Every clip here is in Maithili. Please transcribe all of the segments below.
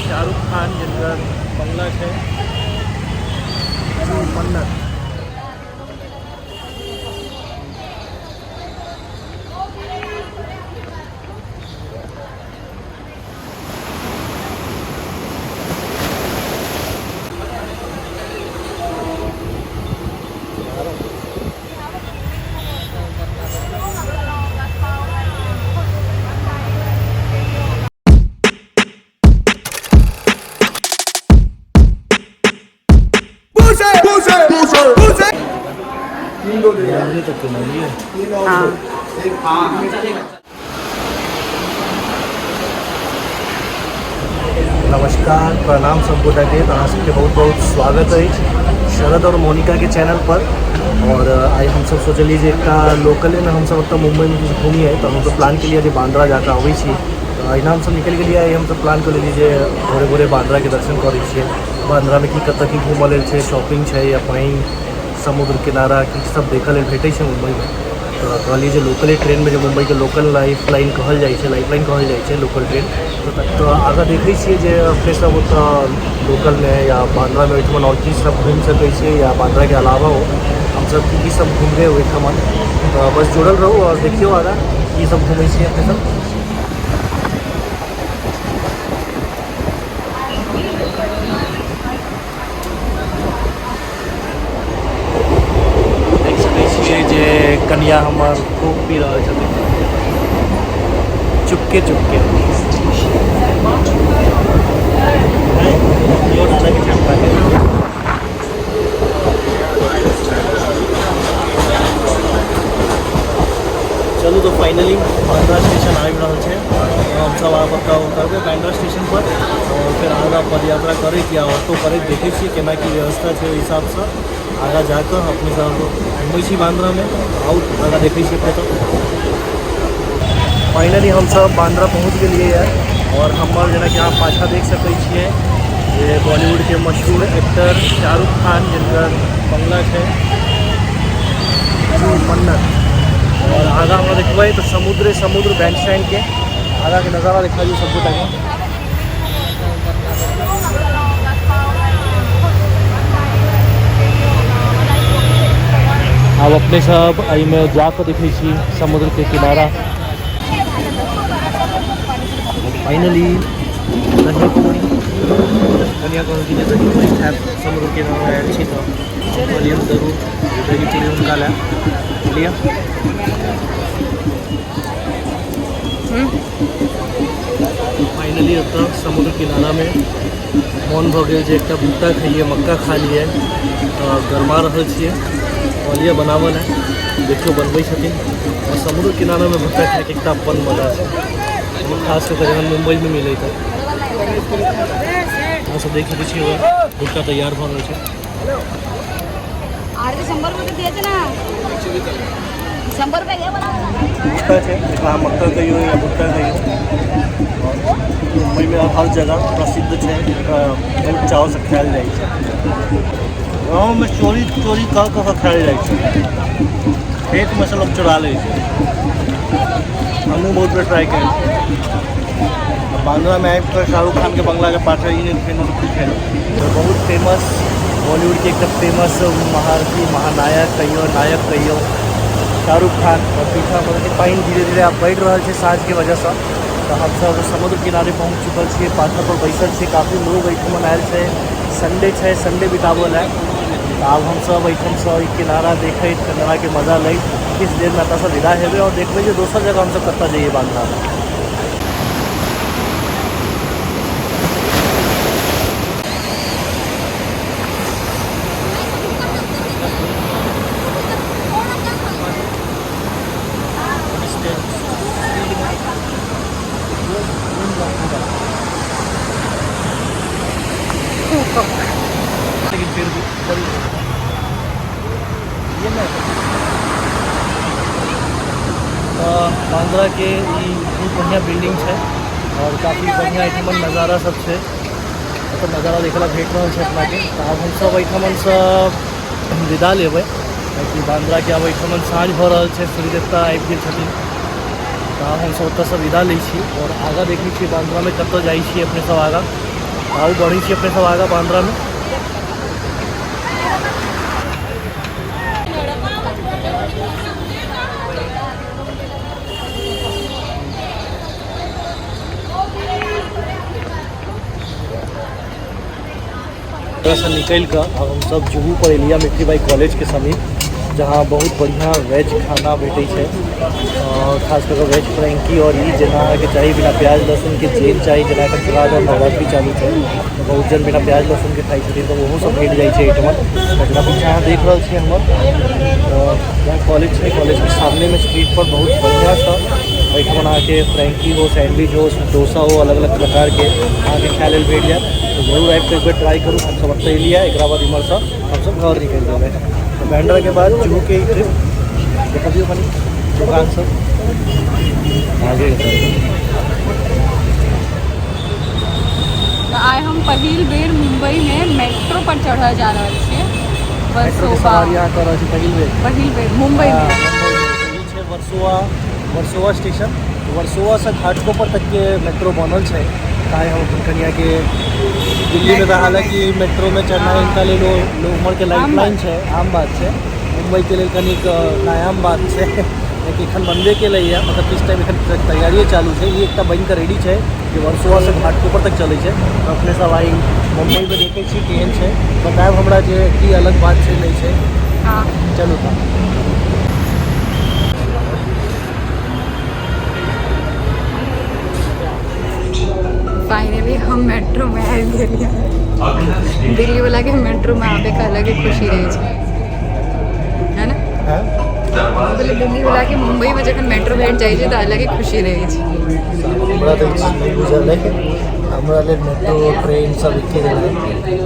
शाहरुख खान जिनकर बंगला छै मन्नत। नमस्कार, प्रणाम सब गोटाके। तऽ अहाँ सबके बहुत बहुत स्वागत अछि शरद और मोनिका के चैनल पर। और आइ हमसब सोचलियै जे एकटा लोकलेमे हमसब ओतऽ मुम्बईमे किछु घूमियै, तऽ हमसब प्लान केलियै जे बांद्रा जाकऽ अबै छी। तऽ अहिना हमसब निकलि गेलियै। आइ हमसब प्लान कऽ लेलियै जे भोरे भोरे बांद्राके दर्शन करै छियै। बांद्रामे की कतऽ की घूमऽ लेल छै, शॉपिंग छै या पानि समुद्र किनारा की सब देखऽ लेल भेटै छै मुम्बईमे। तऽ कहलियै जे लोकले ट्रेनमे, जे मुम्बईके लोकल लाइफ लाइन कहल जाइ छै, लाइफ लाइन कहल जाइ छै लोकल ट्रेन, तऽ आगाँ देखै छियै जे अपने सब ओतऽ लोकलमे या बांद्रामे ओहिठमन आओर की सब घुमि सकै छियै, या बांद्राके अलावा हमसब की की सब घुमबै ओहिठमन। तऽ बस जुड़ल रहू आओर देखियौ आगाँ की सब घुमै छियै अपने सब। देख सकै छियै जे कनिया हमर कोक पी रहल छथिन चुपके चुपके। चलू, तऽ फाइनली बांद्रा स्टेशन आबि रहल छै। हमसब आब ओतऽ उतरबै बांद्रा स्टेशन पर आओर फेर आगाँ पदयात्रा करैत या ऑटो करैत देखै छियै केना की व्यवस्था छै। ओहि हिसाबसँ आगाँ जाकऽ अपने सब घुमै छी बांद्रामे। आउ, आगाँ देखै छियै अपने। फाइनली हमसब बांद्रा पहुँच गेलियै आओर हमर जेनाकि अहाँ पाछाँ देख सकै छियै जे बॉलीवुडके मशहूर एक्टर शाहरुख खान जिनकर बंगला छै मन्नत। आओर आगाँ हमरा देखबै तऽ समुद्र समुद्र बैंड स्टैंडके आगाँके नजारा देखा दियौ सब गोटाके। आब अपने सब एहिमे जाकऽ देखै छी समुद्रके किनारा। फाइनली दही पूरी। कनिया कहलखिन जे दही पूरी खायब, समुद्र किनारा आयल छी, तऽ कहलियै जरूर दही पूरी हुनका लए लिअ। फाइनली ओतऽ समुद्र किनारामे मोन भऽ गेल जे एकटा भुट्टा खाइए, मक्का खा लिए। तऽ गरमा रहल छियै, कहलियै बनाबऽ लए, देखियौ बनबै छथिन। आओर समुद्र किनारामे भुट्टा खाइके एकटा अपन मजा छै, खास कऽ कऽ जखन मुम्बईमे मिलै। तऽ अहाँ सब देख सकै छियै, भुट्टा तैयार भऽ रहल छै। अरे, 100 रुपये द्यायचे ना, 100 रुपये घे मला। भुट्टा छै, एकरा अहाँ मक्का कहियौ या भुट्टा कहियौ, मुम्बईमे हर जगह प्रसिद्ध छै। एकरा बहुत चावसँ खायल जाइ छै। गाँवमे चोरी चोरी कऽ कऽ के खायल जाइ छै, खेतमे सँ लोक चोरा लै छै। हमहूँ बहुत बेर ट्राई केने छी। बांद्रामे आबि कऽ शाहरुख खानके बंगलाके पाछाँ ई नहि खेलहुँ तऽ की खेलहुँ? बहुत फेमस बॉलीवुडके एकटा फेमस महारथी, महानायक कहियौ, नायक कहियौ, शाहरुख खान। आओर पीछा मतलब पानि धीरे धीरे आब बढ़ि रहल छै साँझके वजहसँ। तऽ हमसब समुद्र किनारे पहुँच चुकल छियै, पाथर पर बैसल छियै। काफी लोग एहिठमन आयल छै, संडे छै, संडे बिताबऽ लए। तऽ आब हमसब एहिठामसँ ई किनारा देखैत, किनाराके मजा लैत किछु देरमे एतऽसँ विदा हेबै आओर देखबै जे दोसर जगह हमसब कतऽ जइयै बांद्रामे। लेकिन फिर भी चल ये ना। तऽ बांद्राके ई बहुत बढ़िआँ बिल्डिंग छै आओर काफी बढ़िआँ एहिठमन नजारा सब छै। एतऽ नजारा देखै लए भेट रहल छै अपनाके। तऽ आब हमसब एहिठमनसँ विदा लेबै, कियाकि बांद्राके आब एहिठमन साँझ भऽ रहल छै, सूर्य देवता आबि गेल छथिन। तऽ आब हमसब ओतऽसँ विदा लै छी आओर आगाँ देखै छियै बांद्रामे कतऽ जाइ छियै अपने सब आगाँ। आउ बढ़ै छी अपने सब आगाँ बांद्रामे। एतऽसँ निकलि कऽ आब हमसभ जुहू पर एलियै मिट्ठीबाई कॉलेजके समीप, जहाँ बहुत बढ़िआँ वेज खाना भेटै छै, खास कऽ कऽ वेज फ्रैंकी। आओर ई जेना अहाँके चाही बिना प्याज लहसुनके जेन चाही, जेना एखन फिलहाल नवरात्रि चालू छै तऽ बहुत जन बिना प्याज लहसुनके खाइ छथिन, तऽ ओहो सब भेट जाइ छै एहिठमा। जेना पीछा अहाँ देख रहल छियै हमर, तऽ कॉलेज छै, कॉलेजके सामनेमे स्ट्रीट पर बहुत बढ़िआँसँ एहिठमा अहाँके फ्रैंकी हो, सैंडविच हो, डोसा हो, अलग अलग प्रकारके अहाँके खाय लेल भेट जायत। तऽ जरूर आबि कऽ एक बेर ट्राई करू। हमसब एतऽ एलियै, एकरा बाद इम्हरसँ हमसब घर निकलि जेबै। तऽ बैंड्राके बाद जुहूके ई ट्रिप देखबियौ, कनि दोकान सब आगे। तऽ आइ हम पहिल बेर मुम्बईमे मेट्रो पर चढ़ऽ जा रहल छियै। मेट्रो के वर्सोवा सवारी अहाँ कऽ रहल छी पहिल बेर? पहिल बेर मुम्बईमे। ई छै वर्सोवा, वर्सोवा स्टेशन। वर्सोवासँ घाटकोपर तकके मेट्रो बनल छै। ताहि हम अपन कनियाके दिल्लीमे तऽ हालाँकि मेट्रोमे चढ़नाइ हिनका लेल ओ उमरके लाइफ लाइन छै, आम बात छै। मुम्बईके लेल कनिक नायाम बात छै, कियाकि एखन बनबे केलैए, मतलब किछु टाइम एखन तैयारिए चालू छै। ई एकटा बनि कऽ रेडी छै जे वर्सोवासँ घाटकोपर तक चलै छै। तऽ अपने सब आइ मुम्बईमे देखै छी केहन छै, बतायब हमरा जे की अलग बात छै, नहि छै। हँ, चलू तऽ। फाइनली हम मेट्रोमे आबि गेलियै। दिल्ली वाला के मेट्रो में आबे के अलगे खुशी रहै छै, है ने? हँ। बोले दिल्ली वाला के मुंबई में जखन मेट्रो भेट जाइ छै तऽ अलगे खुशी रहै छै। हमरा तऽ ई चीज नहि बुझल अइ। हमरा लेल मेट्रो ट्रेन सब एके जेना।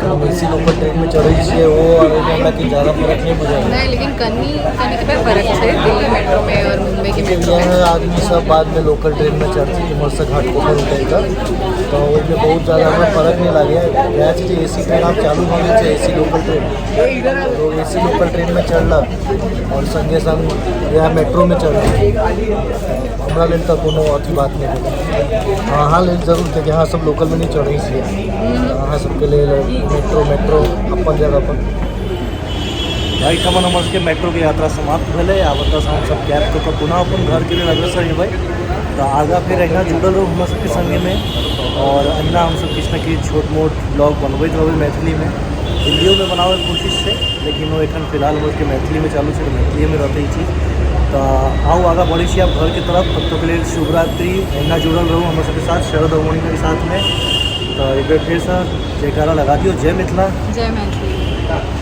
हम एसी लोकल ट्रेनमे चढ़ै छियै, ओ आओर ओहिमे हमरा किछु ज्यादा फर्क नहि बुझाइए। नहि, लेकिन कनि कनिकबे फर्क छै दिल्ली मेट्रो में और मुंबई के मेट्रो में। इएह आदमी सब बादमे लोकल ट्रेनमे चढ़थिन इम्हरसँ घाटकोपर उतरि कऽ, तऽ ओहिमे बहुत ज्यादा हमरा फर्क नहि लागैए। इएह छै जे एसी ट्रेन आब चालू भऽ गेल छै, एसी लोकल ट्रेन। लोग एसी लोकल ट्रेनमे चढ़लक आओर सङ्गे सङ्ग इएह मेट्रोमे चढ़लक। हमरा लेल तऽ कोनो अथी बात नहि भेलै। अहाँ लेल जरूर, कियाकि अहाँ सब लोकलमे नहि चढ़ै छियै, तऽ अहाँ सबके लेल मेट्रो मेट्रो अपन जगहपर। एहिठमन हमर सबके मेट्रोके यात्रा समाप्त भेलै। आब ओतऽसँ हमसब कैब कऽ कऽ पुनः अपन घरके लेल अग्रसर हेबै। तऽ आगाँ फेर अहिना जुड़ल रहू हमरा सबके सङ्गेमे आओर अहिना हमसब किछु ने किछु छोट मोट ब्लॉग बनबैत रहबै मैथिलीमे। हिन्दियोमे बनाबैके कोशिश छै, लेकिन ओ एखन फिलहाल हमर सबके मैथिलीमे चालू छै, तऽ मैथिलीएमे रहतै ई चीज। तऽ आउ, आगाँ बढ़ै छी आब घरके तरफ। तब तक लेल शुभरात्रि। अहिना जुड़ल रहू हमर सबके साथ, शरद और मोनिका के साथमे। तऽ एक बेर फेरसँ जयकारा लगा दियौ, जय मिथिला। जय मैथिली।